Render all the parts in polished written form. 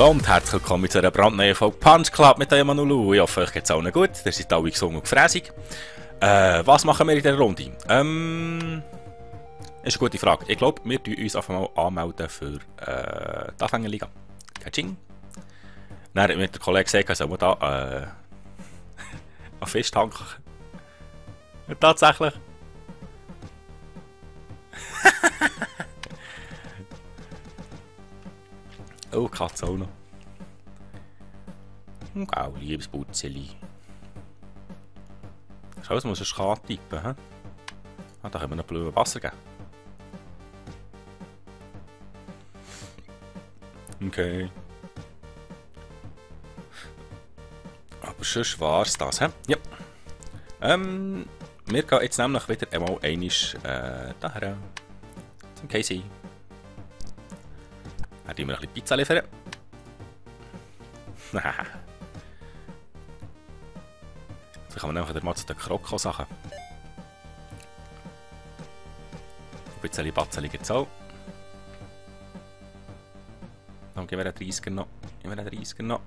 Hallo und herzlich willkommen zu einer brandneuen Folge Punch Club mit dem Manulu. Ich hoffe, euch geht es allen gut. Ihr seid alle gesund und gefräßig. Was machen wir in dieser Runde? Ist eine gute Frage. Ich glaube, wir tun uns einfach mal anmelden für die Anfängerliga. Kaching. Dann hat mir der Kollege gesagt, er soll mal da an Fisch tanken. Und tatsächlich. Oh, Katze auch noch. Oh, liebes Butzeli. Schau, es muss ein tippen, hä? Ah, da können wir noch blödes Wasser geben. Okay. Aber sonst war es das, hä? Ja. Wir gehen jetzt nämlich wieder einmal daher zum Casey. Dann tun wir ein bisschen Pizza liefern. Dann kann man nämlich mal zu den Kroko-Sachen. Ein bisschen Batzeli gibt es auch. Dann geben wir einen 30er noch. Geben wir einen 30er noch.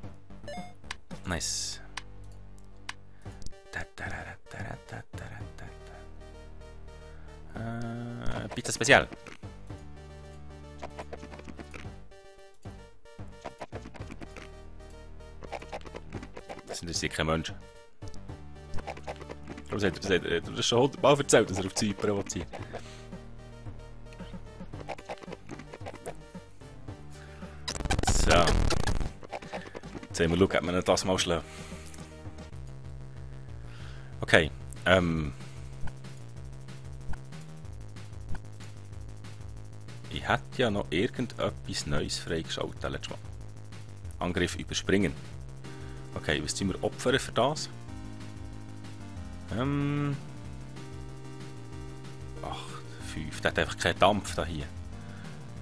Nice. Pizza Spezial. Das interessiert kein Mensch. Du hast schon 100 Mal erzählt, dass er auf Zypern provoziert. So. Jetzt sehen wir, schauen, ob wir das mal schlagen. Okay. Ich hätte ja noch irgendetwas Neues freigeschaltet letztes Mal. Angriff überspringen. Okay, was tun wir opfern für das? 8, 5. Der hat einfach keinen Dampf da hier.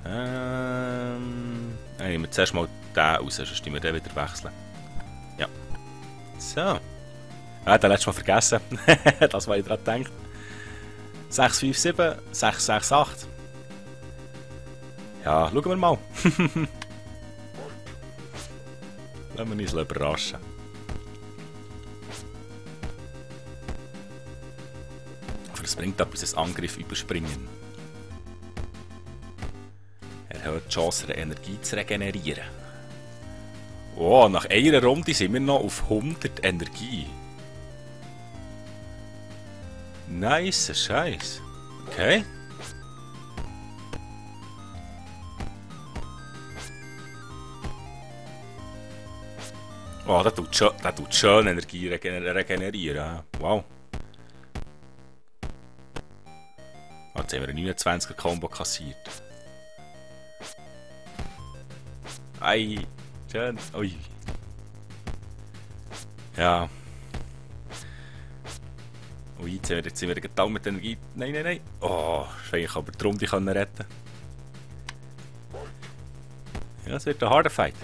Dann nehmen wir zuerst mal den raus, sonst müssen wir den wieder wechseln. Ja. So. Ah, den letztes Mal vergessen. Das, was ich daran denke. 6, 5, 7, 6, 6, 8. Ja, schauen wir mal. Lassen wir uns überraschen. Aber es bringt etwas, ein Angriff überspringen. Erhöht die Chance, Energie zu regenerieren. Oh, nach einer Runde sind wir noch auf 100 Energie. Nice Scheiß. Okay. Oh, das tut schön Energie regenerieren. Wow. Oh, jetzt haben wir einen 29er Combo kassiert. Ei, schön. Ui. Ja. Ui, jetzt sind wir getan mit Energie. Nein, nein, nein. Oh, ich aber drum die können retten. Ja, es wird ein harter Fight.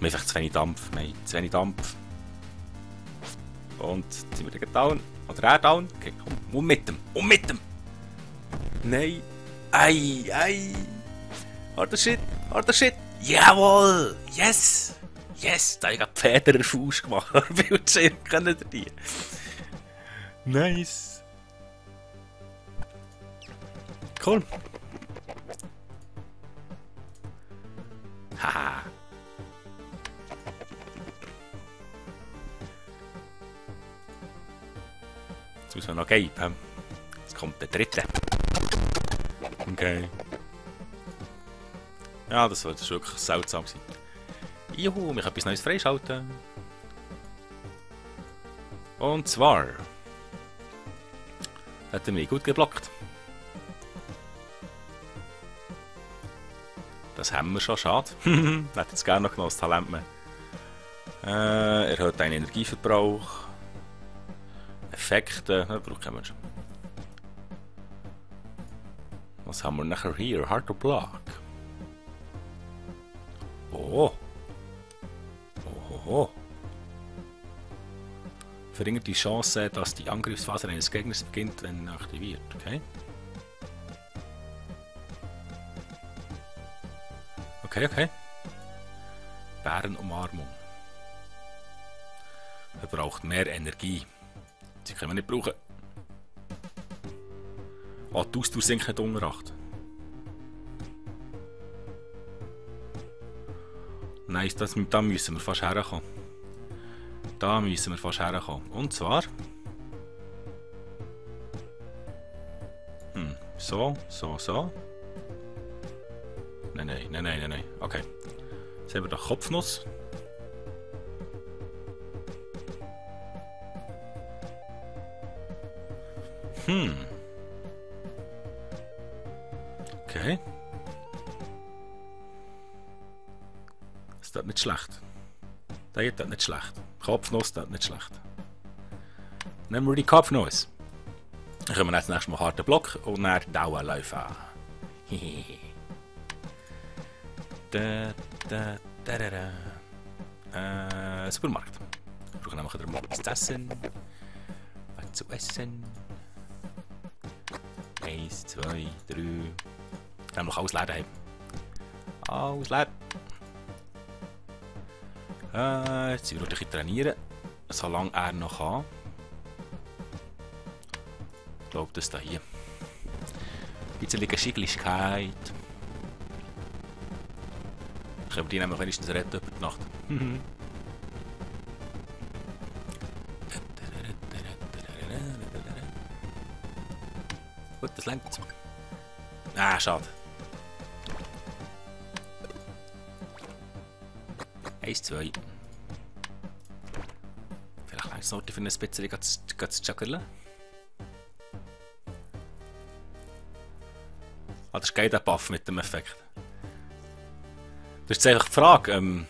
Wir haben einfach zu wenig Dampf. Nein, zu wenig Dampf. Und jetzt sind wir down. Oder er down. Okay, komm. Und mit dem. Und mit dem. Nein. Ei, ei. Harter Shit. Harter Shit. Jawohl. Yes. Yes. Da habe ich gerade Feder auf Fuß gemacht. Bildschirm können die. Nice. Cool. Haha. Jetzt müssen wir noch geben. Jetzt kommt der dritte. Okay. Ja, das wird wirklich seltsam sein. Juhu, wir können etwas Neues freischalten. Und zwar hat er mich gut geblockt. Das haben wir schon, schade. Ich hätte jetzt gerne noch das Talent mehr. Erhöht einen Energieverbrauch. Effekte, das brauchen wir schon. Was haben wir nachher hier? Hard to block. Oh. Oh. Verringert die Chance, dass die Angriffsphase eines Gegners beginnt, wenn aktiviert. Okay. Okay, okay. Bärenumarmung. Er braucht mehr Energie. Sie können wir nicht brauchen. Ah, die Ausdauer sinkt nicht unter 8. Nein, da müssen wir fast herkommen. Da müssen wir fast herkommen. Und zwar... So. Nein. Okay. Jetzt haben wir da Kopfnuss. Okay. Das ist nicht schlecht. Das ist nicht schlecht. Kopfnuss, das ist nicht schlecht. Nehmen wir die Kopfnuss. Dann können wir jetzt nächstes Mal harten Block und dann Dauerläufe an. Supermarkt. Wir brauchen nämlich wieder mal was zu essen. Was zu essen. 1, 2, 3. Nämlich alles leer daheim. Alles leer. Jetzt sind wir noch ein bisschen trainieren. Solange er noch kann. Ich glaube, das da hier. Ein bisschen Geschicklichkeit. Können wir die nämlich wenigstens retten über die Nacht. Gut, das lenkt. Ah, schade. 1, 2. Vielleicht eine Sorte für ein bisschen zu juggeln. Ah, das ist geil, der Buff mit dem Effekt. Das ist jetzt einfach die Frage. Du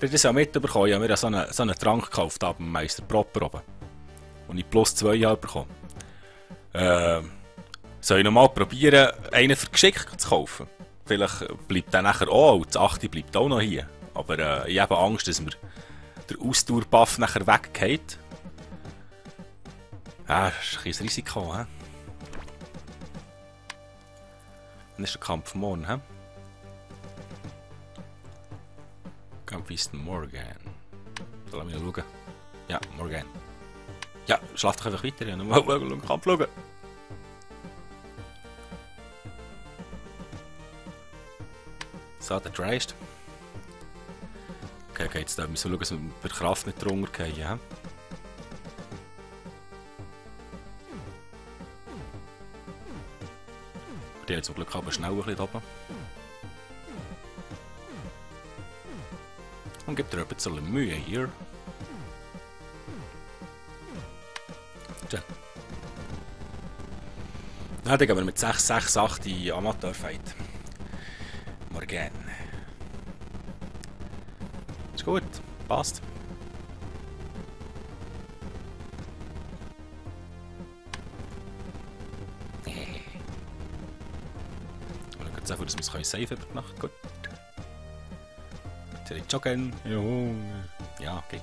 hast das ja mitbekommen, ich habe mir so einen Trank gekauft beim Meister Proper oben. Und ich plus 2 habe bekommen. Soll ich nochmal probieren, einen für Geschick zu kaufen? Vielleicht bleibt der nachher auch, und das 8 bleibt auch noch hier. Aber ich habe Angst, dass mir der Ausdauer-Buff nachher weggeht. Ja, das ist ein bisschen Risiko, hä? Dann ist der Kampf morgen, hä? Kampf ist Morgan. Lass mich noch schauen. Ja, Morgan. Ja, schlaf doch einfach weiter, ja. Mal den Kampf schauen. So, der dreist. Okay, jetzt müssen wir schauen, dass wir bei der Kraft nicht drunter gehen, ja? Die hat zum Glück aber schnell ein bisschen oben. Und gibt er ein bisschen Mühe hier. Tja. Na, dann gehen wir mit 6, 6, 8 in Amateur-Fight. Morgan. Ist gut, passt. Und jetzt einfach, dass wir es safe über die Nacht. Gut. Jetzt joggen. Ja, geht.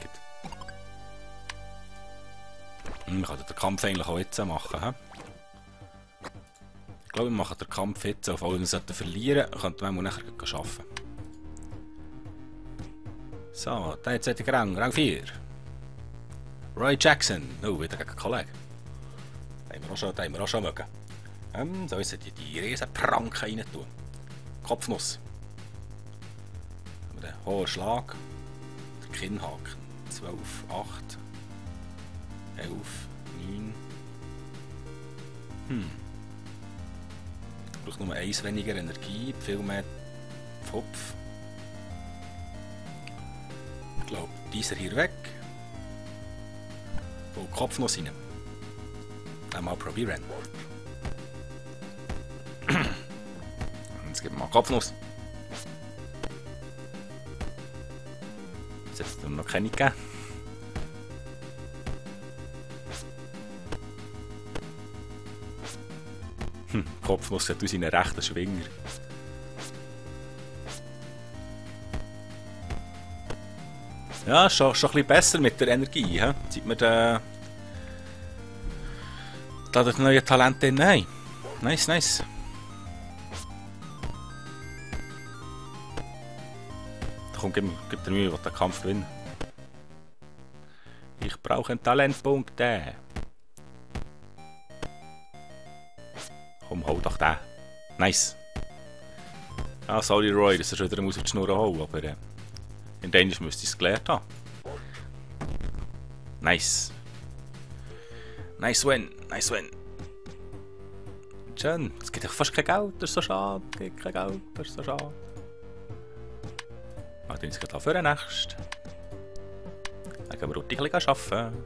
Man kann den Kampf eigentlich auch jetzt machen. He? Ich glaube, wir machen den Kampf jetzt, auf alle wir verlieren, könnten wir nachher arbeiten. So, da jetzt hätte ich Rang 4. Roy Jackson. Oh, wieder gegen einen Kollegen. Da haben wir auch schon mögen. So, jetzt hätte ich die riesen Pranke rein tun. Kopfnuss. Den hohen Schlag. Der Kinnhaken. 12, 8, 11, 9. Ich brauche nur 1 weniger Energie, viel mehr Kopf. Ich glaube, dieser hier weg. Wo Kopfnuss rein. Einmal probieren. Jetzt geben wir mal Kopfnuss. Jetzt hat es noch keine gegeben. Kopfnuss hat aus seinen rechten Schwinger. Ja, schon ein bisschen besser mit der Energie. He? Seit wir da das neue Talent haben. Nice, nice. Komm, gib dir Mühe, ich will den Kampf gewinnen. Ich brauche einen Talentpunkt. Komm, hol doch den. Nice. Ah, sorry Roy, dass er wieder auf die Schnur holen, aber in Dänisch müsste ich es gelernt haben. Nice. Nice win, nice win. Schön. Es gibt doch fast kein Geld, das ist so schade. Es gibt kein Geld, das ist so schade. Ah, dann ist es für den nächsten. Dann gehen wir heute ein bisschen arbeiten.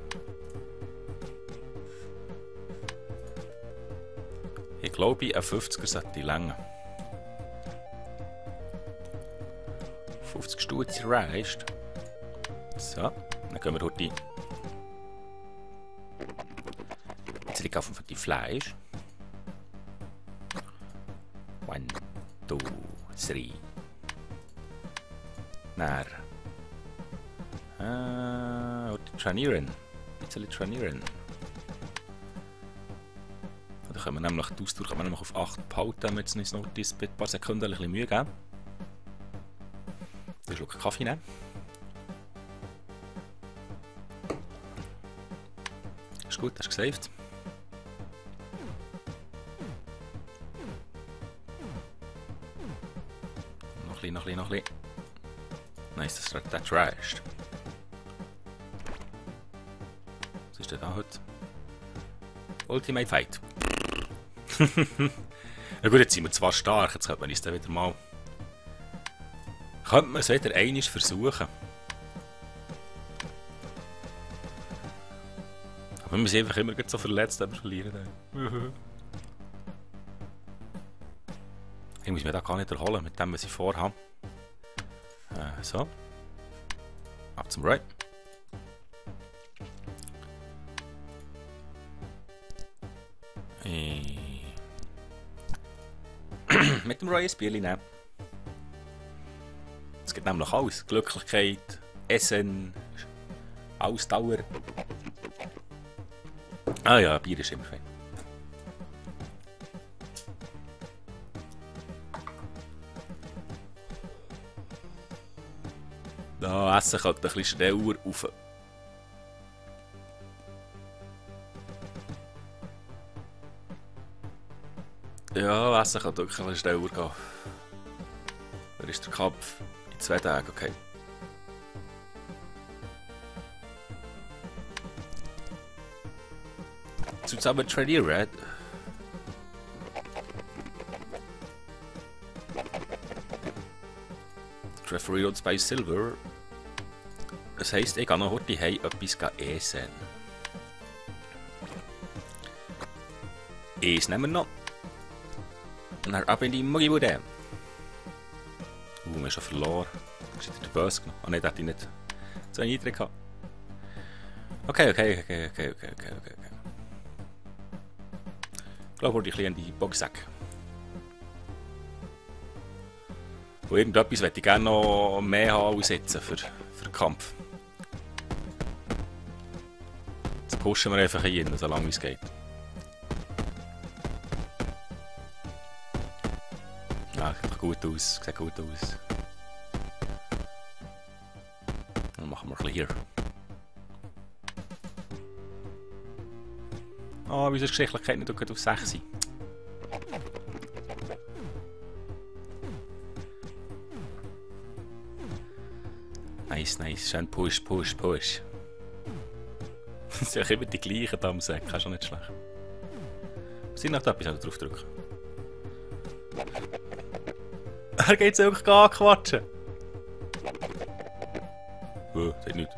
Ich glaube, ein 50er sollte länger. 50 Stutz reicht. So, dann gehen wir heute. Jetzt liegt auf die Fleisch. 1, 2, 3. Naar. Trainieren. Ein bisschen trainieren. Da können wir nämlich die Ausdauer auf 8 behalten, wenn wir jetzt uns noch ein paar Sekunden ein bisschen Mühe geben. Einen Schluck Kaffee nehmen. Ist gut, hast du gesaved. Noch ein bisschen. Nice, das trashed. Was ist denn da heute? Ultimate Fight. Na gut, jetzt sind wir zwar stark, jetzt könnte man uns dann wieder mal... Könnte man es wieder einmal versuchen. Aber wir sind einfach immer so verletzt, wenn wir verlieren. Ich muss mich da gar nicht erholen mit dem, was ich vorhabe. So. Ab zum Right. Mit dem Roy ein Bierchen nehmen. Es gibt nämlich alles. Glücklichkeit, Essen, Ausdauer. Ah ja, Bier ist immer fein. Da Essen könnte ein bisschen schneller rauf. Ja, Essen könnte wirklich ein bisschen schneller gehen. Wer ist der Kampf? In 2 Tagen, okay. Zusammen trainieren. Referee und Spice Silver. Das heisst, ich gehe noch heute heim etwas essen. Eins nehmen wir noch. Und dann ab in die Mugibude. Wir haben schon verloren. Ist der Böse genommen? Ah nein, der hat ich nicht. So einen Eindruck gehabt. Okay. Ich glaube, ich ein bisschen in die Boxsack. Und irgendetwas möchte ich gerne noch mehr haben aussetzen für den Kampf. Jetzt pushen wir einfach hin, so lange es geht. Ja, sieht gut aus, sieht gut aus. Dann machen wir ein bisschen hier. Ah, unsere Geschichtlichkeit nicht auf 6. Nice. Schön push. Das sind ja immer die gleichen Dammsäcke, das ist schon nicht schlecht. Sind noch da etwas drauf drücken? Er geht es wirklich gar quatschen. Sagt nichts.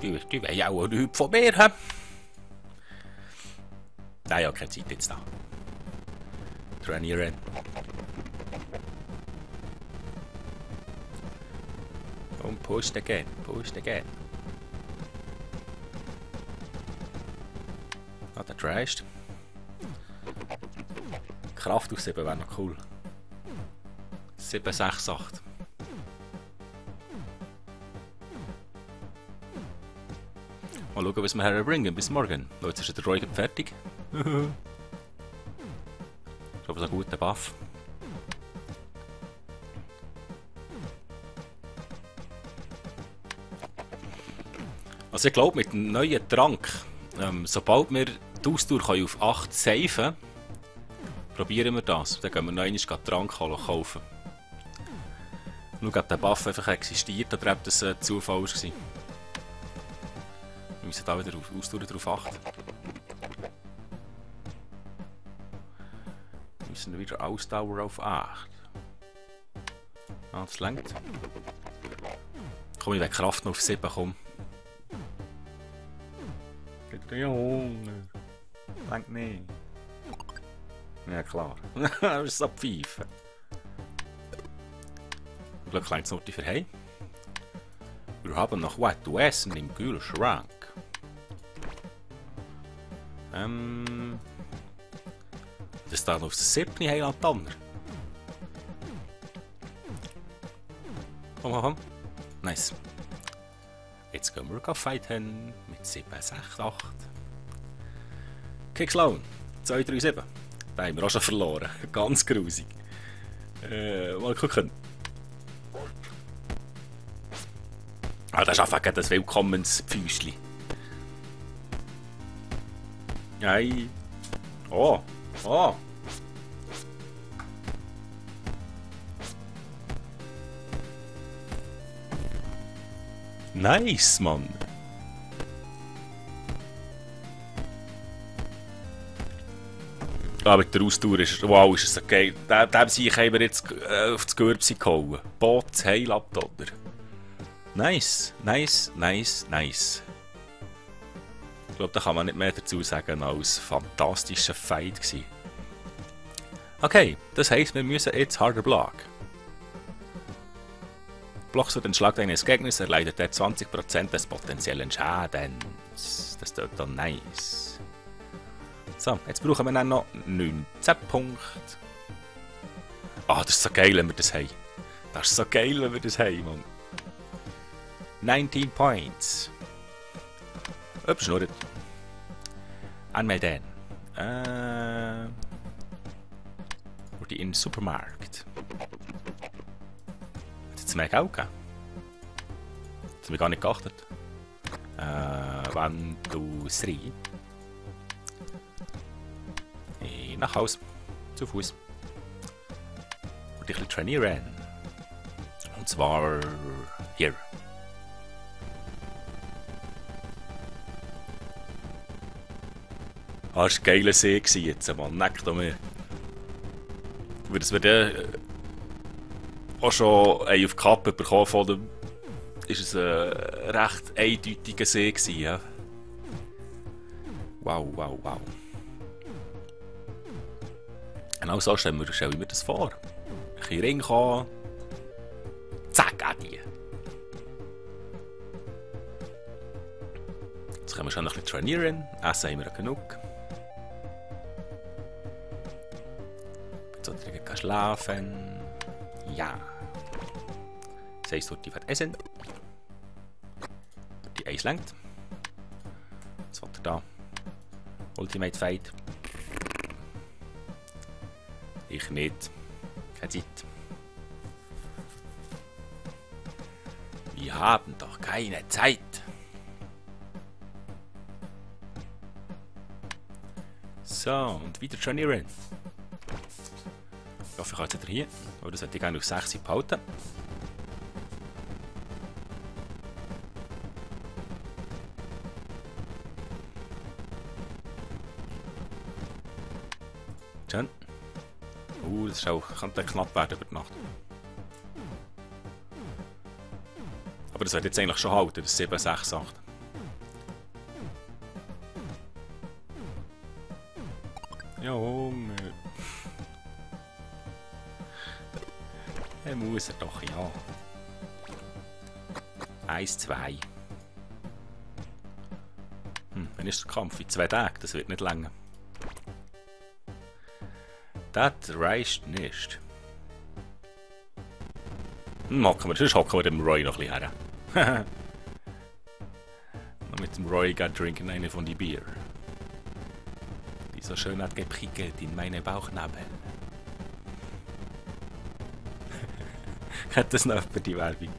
Die wollen ja auch nichts von mir haben. Nein, ja, keine Zeit jetzt da. Trainieren. Und push again. Ah, der trashed. Kraft aus 7 wäre noch cool. 7, 6, 8. Mal schauen, was wir herbringen bis morgen. Jetzt ist der Roy fertig. Ich glaube, so ein guter Buff. Also ich glaube, mit dem neuen Trank, sobald wir die Ausdauer auf 8 saven, probieren wir das. Dann gehen wir noch einmal den Trank kaufen. Nur ob der Buff einfach existiert oder ob das ein Zufall war. Wir müssen da wieder Ausdauer darauf achten. Wir müssen wieder Ausdauer auf 8. Ah, das lenkt. Komm, ich will Kraft noch auf 7 kommen. Ja, Hunger. Lenkt nicht. Ja klar. Das ist so pfeifen. Glück kleines Note für hey. Wir haben noch was zu essen im Kühlschrank. Das steht auf der 7. Heiland Tanner. Komm. Nice. Jetzt gehen wir fighten mit 7, 6, 8. Kickslown 2, 3, 7. Den haben wir auch schon verloren. Ganz grusig. Mal gucken. Ah, das ist einfach das Willkommenspfüßchen. Nein. Oh. Nice, Mann. Ah, mit der Ausdauer ist wow, ist es so geil. Dem Sieg haben wir jetzt auf das Gürbsi gehauen. Bots heil ab, oder? Nice. Ich glaube, da kann man nicht mehr dazu sagen als fantastischer Fight gewesen. Okay, das heisst, wir müssen jetzt harder Block. Blockst du den Schlag deines Gegners, erleidet er 20% des potenziellen Schadens. Das tut dann nice. So, jetzt brauchen wir dann noch 19 Punkte. Ah, das ist so geil, wenn wir das haben. Das ist so geil, wenn wir das haben, Mann. 19 Points. Ups, schnurrt. Anmelden. Wurde in den Supermarkt. Hat jetzt mehr Geld gegeben? Das habe ich gar nicht geachtet. 1, 2, 3. Nach Haus. Zu Fuß. Und ein bisschen trainieren. Und zwar hier. Ah, das war ein geiler See jetzt, Mann. Neckt an mir. Das wird ja auch schon auf die Kappe bekommen von dem. Ist es ein recht eindeutiger See gewesen, ja. Wow. Genau so stellen wir mir das vor. Ein bisschen Ring kommen. Zack, an die. Jetzt können wir schon ein bisschen trainieren. Essen haben wir ja genug. Jetzt sollte ich schlafen. Ja. Das heisst, heute wird essen. Die Eis lenkt. Jetzt wird er da. Ultimate Fight. Ich nicht. Keine Zeit. Wir haben doch keine Zeit. So, und wieder trainieren. Ich hoffe, ich kann jetzt wieder hier. Aber das sollte ich gerne auf 6 behalten. Schön. Das ist auch, könnte knapp werden über die Nacht. Aber das wird jetzt eigentlich schon halten, das 7, 6, 8. Ja, Hunger. Er muss er doch, ja. 1, 2. Wann ist der Kampf? In 2 Tagen, das wird nicht länger. Das reicht nicht. Sonst hocken wir dem Roy noch ein bisschen her. Mit dem Roy trinken eine von die Bier. Die so schön hat geprickelt in meine Bauchnabel. Hat das noch für die Werbung?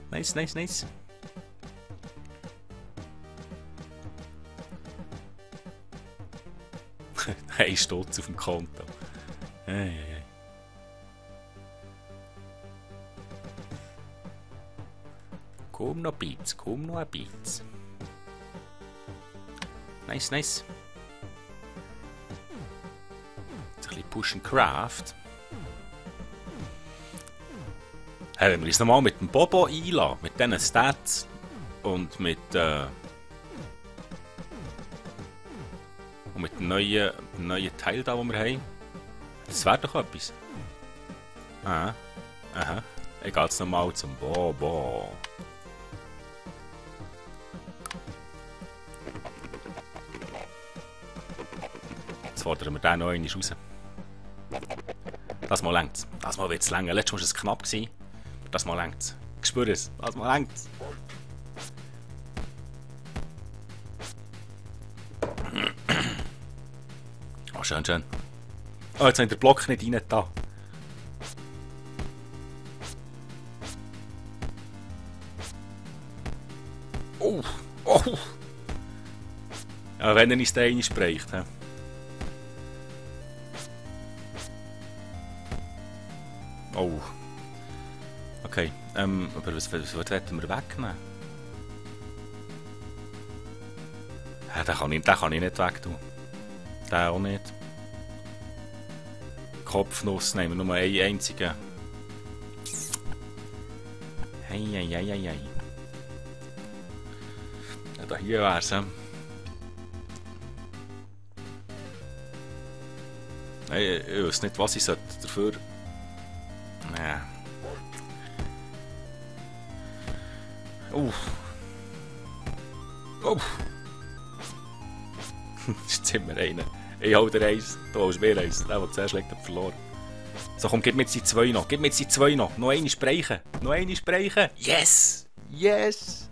Nice, nice, nice. Ein Stutz auf dem Konto. Hey. Komm noch Beats, komm noch ein Beats. Nice, nice. Jetzt ein bisschen Push and Craft. Hey, wenn wir uns nochmal mit dem Bobo einlassen, mit diesen Stats und mit dem neuen Teil da, den wir haben, das wäre doch etwas. Aha. Aha. Ich gehe jetzt nochmal zum Bobo. Jetzt fordern wir den noch einmal raus. Das mal längt's. Das mal wird's länger. Letztes Mal war es knapp. Das mal längt's. Ich spüre es. Das mal längt's. Oh, schön, schön. Oh, jetzt hat der Block nicht rein da. Oh, oh. Ja, wenn er nicht den einen spricht. He. Oh. Okay, aber was werden wir wegnehmen? Ja, den kann ich nicht wegtun. Den auch nicht. Kopfnuss nehmen wir nur einen einzigen. Hei. Ja, da hier wär's. Ich weiß nicht, was ich dafür. Ja. Jetzt sind wir einer. Ich hau dir eins, du holst mir eins. Der zuerst liegt, hat verloren. So, komm, gib mir jetzt die zwei noch. Gib mir jetzt die zwei noch. Noch eine spreichen. Noch eine spreichen. Yes! Yes!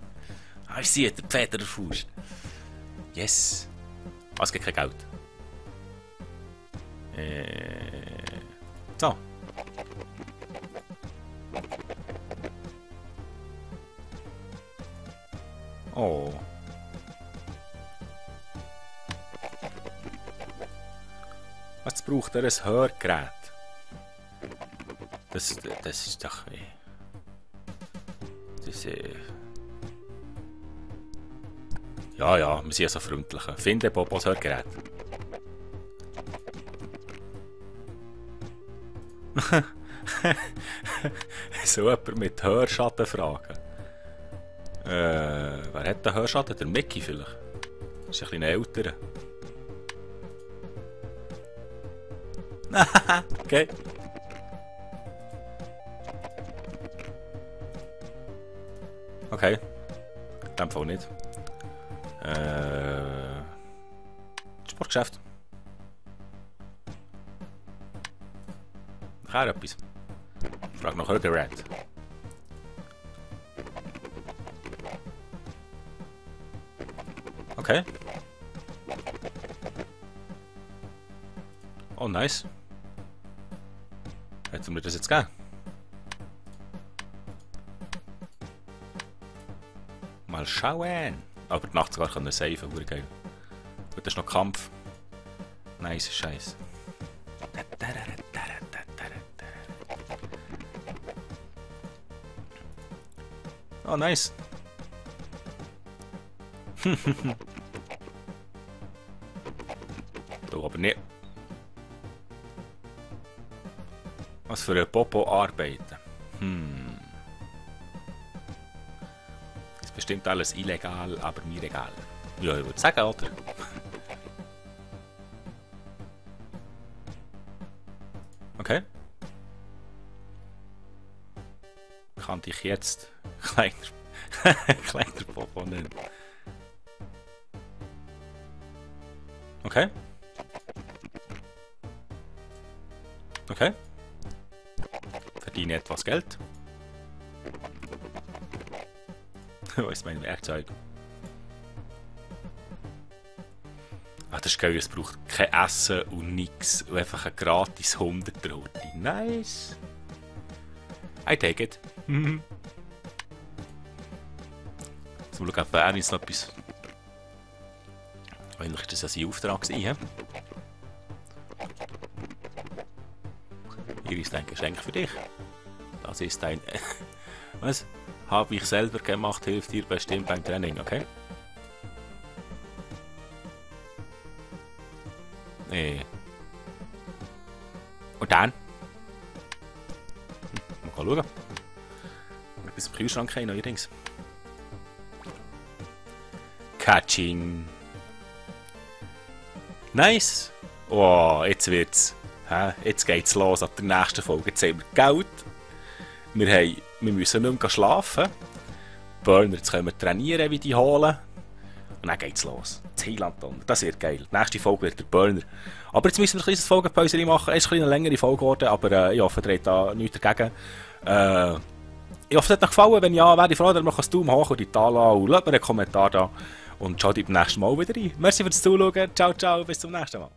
Ah, ich sehe, der Federfuß. Yes! Ah, es gibt kein Geld. So. Oh. Was braucht er? Ein Hörgerät? Das ist doch... Das Ja, wir sind ja so freundlich. Finde Bobos Hörgerät. So jemand mit Hörschaden fragen. Wer hat den Hörschaden? Der Mickey vielleicht? Das ist ein bisschen älterer. Okay. Okay. In dem Fall nicht. Sportgeschäft. Noch etwas. Ich frage nach Hörgerät. Okay. Oh, nice. Hätten wir das jetzt gegeben? Mal schauen. Aber die Nacht sogar können safen, wurde geil. Gut, das ist noch Kampf. Nice Scheiß. Oh, nice. Du aber nicht. Was für ein Popo arbeiten. Ist bestimmt alles illegal, aber mir egal. Ja, ich würde sagen, oder? Okay. Kann dich jetzt kleiner Popo nennen. Okay. Okay. Verdiene etwas Geld. Wo ist mein Werkzeug? Ah, das ist geil, es braucht kein Essen und nichts. Und einfach ein gratis 100er Horti. Nice. I take it. Jetzt mal schauen, ob er uns noch etwas... Eigentlich war das ja sein Auftrag. He? Iris, denke ich, Geschenk für dich. Das ist dein... Was? Habe ich selber gemacht, hilft dir bestimmt beim Training, okay? Nee. Und dann? Mal schauen. Etwas im Kühlschrank haben, neuerdings. Catching. Nice. Oh, jetzt wird's. Jetzt geht's los ab der nächsten Folge. Jetzt haben wir Geld. Wir müssen nicht mehr schlafen. Burner, jetzt können wir trainieren, wie die holen. Und dann geht's los. Das Heiland-Donner. Das wird geil. Die nächste Folge wird der Burner. Aber jetzt müssen wir ein kleines Folgenpause machen. Es ist eine längere Folge geworden, aber ich hoffe, ihr habt da nichts dagegen. Ich hoffe, es hat euch gefallen. Wenn ja, wäre ich froh, dass ihr einen Daumen hoch und die Tal an und lasst mir einen Kommentar da. Und schaut beim nächsten Mal wieder rein. Merci fürs Zuschauen. Ciao, ciao. Bis zum nächsten Mal.